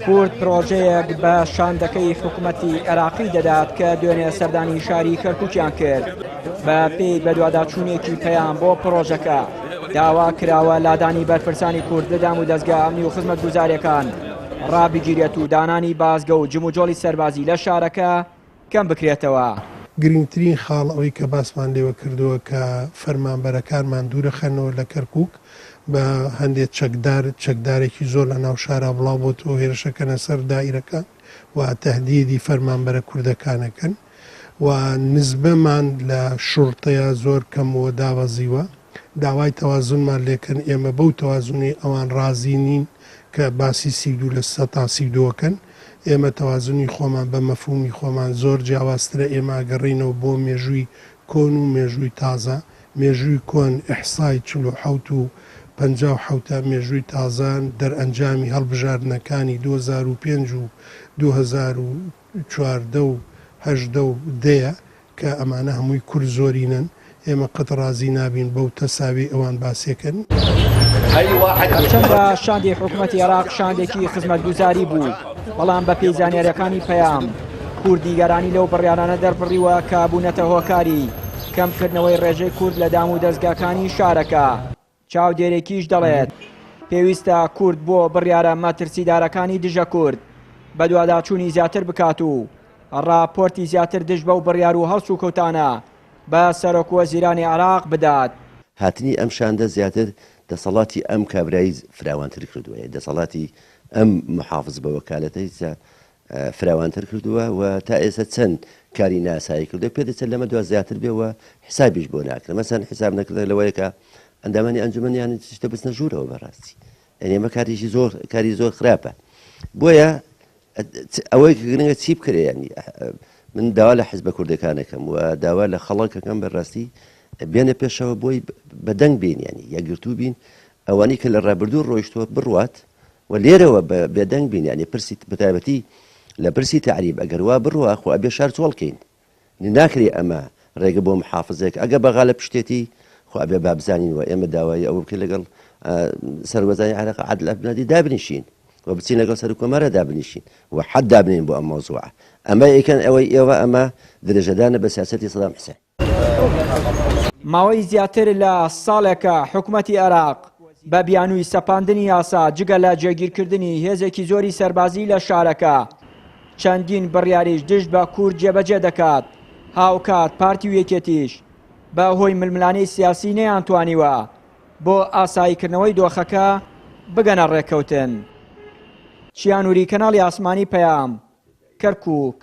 کورد پرۆژەیەک بە شاندەکەی حکومەتی عێراقی دەدات کە دوێنێ سەردانی شاری کەرکوکیان کرد. بە پێی بەدواداچوونێکی پەیام بۆ پرۆژەکە داوا کراوە لادانی بەرپرسانی کورد لە دام و دەزگا ئەمنی و خزمەتگوزاریەکان ڕابگیرێت و دانانی بازگە و جموجۆڵی سەربازی لە شارەکە کەم بکرێتەوە. گرنگترین خاڵ ئەوەی کە باسمان لێوە کردووە کە فەرمانبەرەکانمان دوورەخەنەوە لە کەرکوک بە هەندێ چەکدار، چەکدارێکی زۆر لە ناو شارا بڵاو بۆتەوە هێرشەکەنە سەر دائیرەکان و تەهدیدی فەرمانبەرە کوردەکانەکەن و نزبەمان لە شوڕتەیا زۆر کەم و دابەزیوە داوای تەوازنمان لێکەن ئێمە بەو تەوازنەی ئەوان ڕازی نین کە باسی 32 لە سەتا 32 ئەکەن ئێمە تەوازنی خۆمان بە مەفهومی خۆمان زۆر جیاوازترە ئێمە ئەگەڕێینەوە بۆ مێژووی کۆن و مێژووی تازە مێژووی کۆن ئیحسای 47 و 57 ە مێژووی تازە دەرئەنجامی هەڵبژاردنەکانی 2005 و 2014 و 18 و دە یە کە ئەمانە هەمووی کورد زۆرینەن، ئێمە قەت ڕازی نابین بەو تەساویەی ئەوان باسیەکەن. هەرچەندە شاندی حکومەتی عێراق شاندێکی خزمەتگوزاری بوو، بەڵام بەپێی زانیارییەکانی پەیام، کورد نیگەرانی لەو بڕیارانە دەربڕیوە کە بوونەتە هۆکاری کەمکردنەوەی ڕێژەی کورد لە دام و دەزگاکانی شارەکە. چاودێرێکیش دەڵێت، پێویستە کورد بۆ بڕیارە مەترسیدارەکانی دژە کورد بەدواداچوونی زیاتر بکات و ڕاپۆرتی زیاتر دژ بەو بڕیار و هەڵسوکەوتانە بە سەرۆکوەزیرانی عێراق بدات. هاتنی ئەم شاندە زیاتر دەسەڵاتی ئەم کابرای فراوانتر کردووە، یانی دەسەڵاتی ئەم محافز بە وەکالەتەی فراوانتر کردووە و تا ئێستا چەند کاری ناسایی کردووە پێدەچێت لەمە دوا زیاتر بێ و حسابیش بۆ ناکرێت مەسەن حساب نەکردن لەوەیە کە ئەندامانی ئەنجومەنیان شتە بچنە ژوورەوە بەڕاستی یعنی ئەمە کارێکی زۆر کاری زۆر خراپە بۆیە ئەوەی کە گرنگە چی بکرێ ینی من داوا لە حزبە کوردەکانەکەم و داوا لە خەڵکەکەم بەڕاستی بێنە پێشەوە بۆی بەدەنگ بین ینی یەکگرتوو بین ئەوانی کە لە ڕابردوو ڕۆیشتووە بڕوات و لێرەوە بە بێدەنگ بین یانی پرسی بەتایبەتی لە پرسی تەعریب ئەگەر وا بڕوا خۆ ئەبێ شار چۆڵ کەین ناکرێ ئەمە ڕێگە بۆ محافزێک ئەگە بەغا لە پشتێتی خۆ ئەبێ با بزانین و ئێمە داوای ئەوە بکەین لەگەڵ سەروەزانی عێراق عادل عەبدولمەهدی دابنیشین و بچین لەگەڵ سەرکۆمارە دابنیشین و حەد دابنین بۆ ئەم مەوزوعە ئەمە یکەن ئەوەی ئێوە ئەمە درێژەدانە بە سیاسەتی سەدام حسێن. ماوەی زیاتر لە ساڵێکە حکومەتی عێراق بە بیانووی سەپاندنی یاسا جگە لە جێگیرکردنی هێزێکی زۆری سەربازی لە شارەکە چەندین بڕیاریش دژ بە کورد جێبەجێ دەکات، هاوکات پارتی و یەکێتیش بە هۆی ململانێی سیاسی نەیانتوانیوە بۆ ئاساییکردنەوەی دۆخەکە بگەنە ڕێککەوتن. چیا نوری، کەناڵی ئاسمانی پەیام، کەرکوک.